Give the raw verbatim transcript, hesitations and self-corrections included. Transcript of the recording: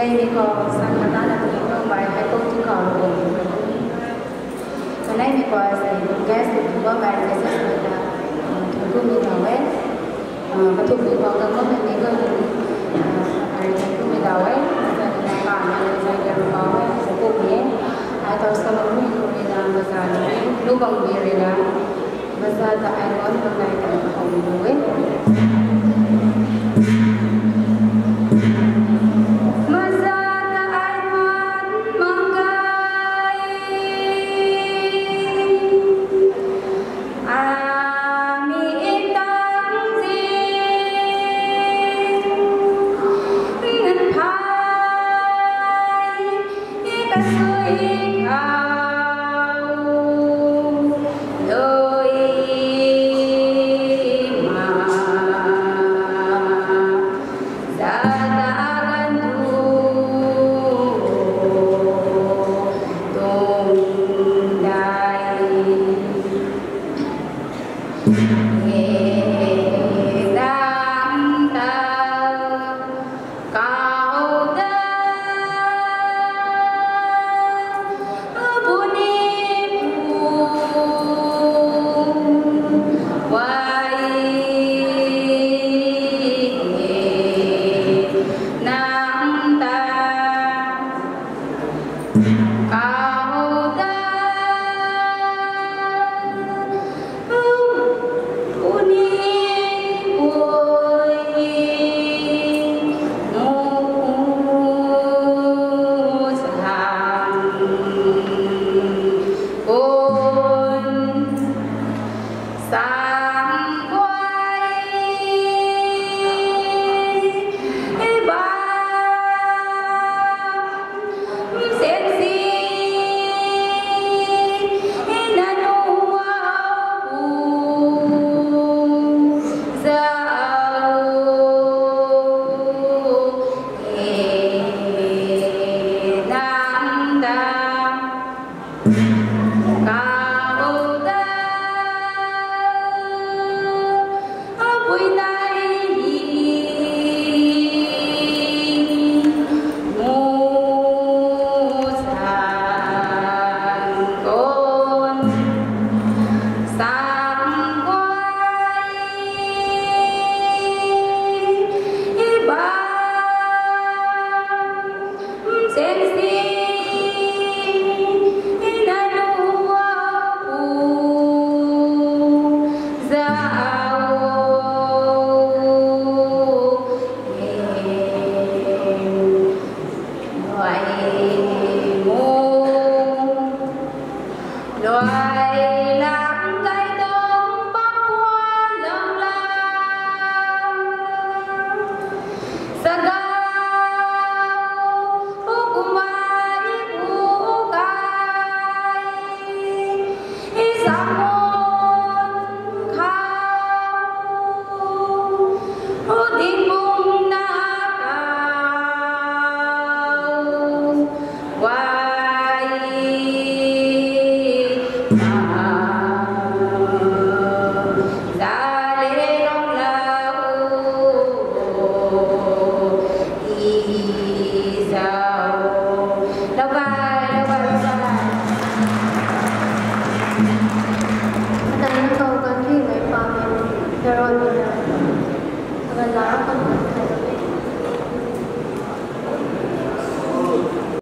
Kanei mi khou sang katana tuni tuang bai hei kou tu khou lou bam. Kanei mi khou se guest tu bam bai se se se ta, thunku mi na we. Kathumh mi khou ta kou ni ni kou ni, ai thunku mi da we. Sa ni na ka na le sa ka ru khou we. Sa kou mi. Ai tau sa lou mi kou ni na ma sa ni. Lu bam mi ri na. Maza ta ai ngon mang nai ta na hou lu e. Maza ta ai ngon mang nai. Ami tang zin. Ngan phai.